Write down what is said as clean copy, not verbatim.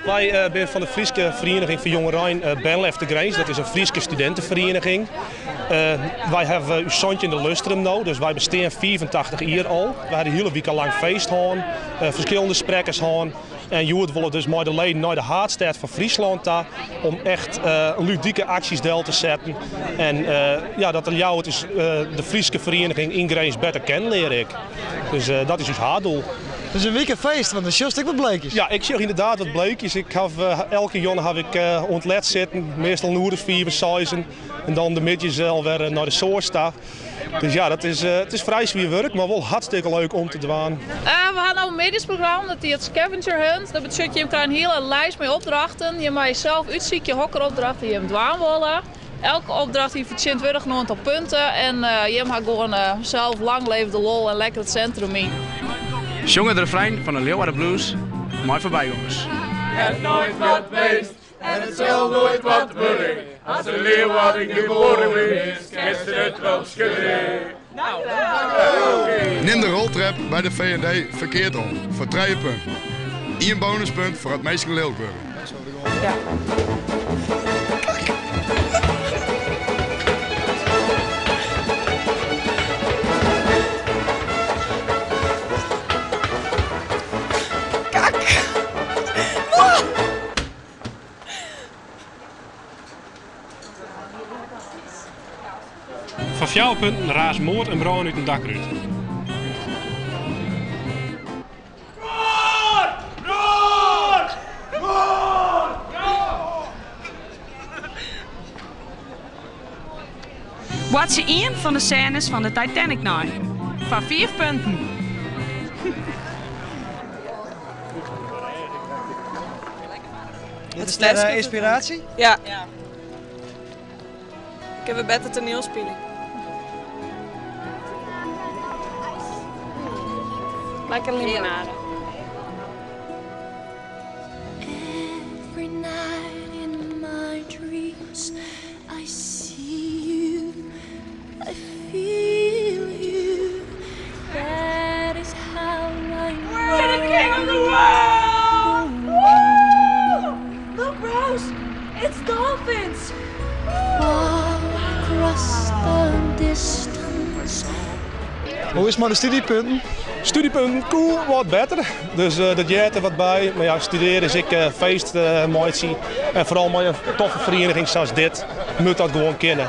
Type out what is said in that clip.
Wy binne fan de Fryske Ferieniging foar Jongerein Bernlef te Grins. Dat is in Fryske studinteferiening. Wy hawwe ús santjinde lustrum no, dus wy bestean 85 jier al. Wy ha de hiele wike lang feest hân, ferskillende sprekkers hân. En hjoed wolle we dus mei de leden nei de haadstêd fan Fryslân ta om echt ludike aksjes del te setten. En ja, dat de Ljouwerters de Fryske ferieniging yn Grins better kennen leare ek. Dus dat is ús haaddoel. Dus in wike feest, want dan sjochst ek wat bleekjes. Ja, ik sjoch ynderdaad wat bleekjes. Ik haw, elke jûn haw ik oant let sitten, meastal in oere of fiif, seizen. En dan de middeis alwer nei de soas ta. Dus ja, dat is, it is frij swier wurk, mar wol hartstikke leuk om te dwaan. We ha no in middeisprogramma, dat hjit Scavenger Hunt. Dat betsjut, jim krije in hiele lijst mei opdrachten. Jim meie sels útsykje hokker opdrachten jim dwaan wolle. Elke opdracht dy fertsjintwurdiget in oantal punten en jim ha gewoan sels lang leve de lol en lekker it sintrum yn. Sjong it refrein fan de Leeuwarder Blues mei foarbygongers. Het nooit wat weest en het zal nooit wat worden. As de Leeuwarden geboren is, kinst it wel schudden. Nim de roltrep by de VND ferkeard om foar trije punten. Ien bonuspunt foar at minsken lilk wurde. Foar fjouwer punten raast moard en brân út in dakrút. Boartsje ien fan de sênes fan de Titanic nei. Foar fiif punten. Dit is ter ynspiraasje? Ja. Kinne we better toanielspylje. Lekker limonade. Every night in my dreams I see you, I feel you. That is how I know. We're the king of the world! Woo! Look, Rose, it's dolphins! Far across the distance. Hoe is it mei de studiepunten? Studiepunten koe wat better, dus dat heart der wat by. Mar ja, studearje is ek feest meitsje. En foaral mei in toffe ferieniging sa as dit moet dat gewoan kinne.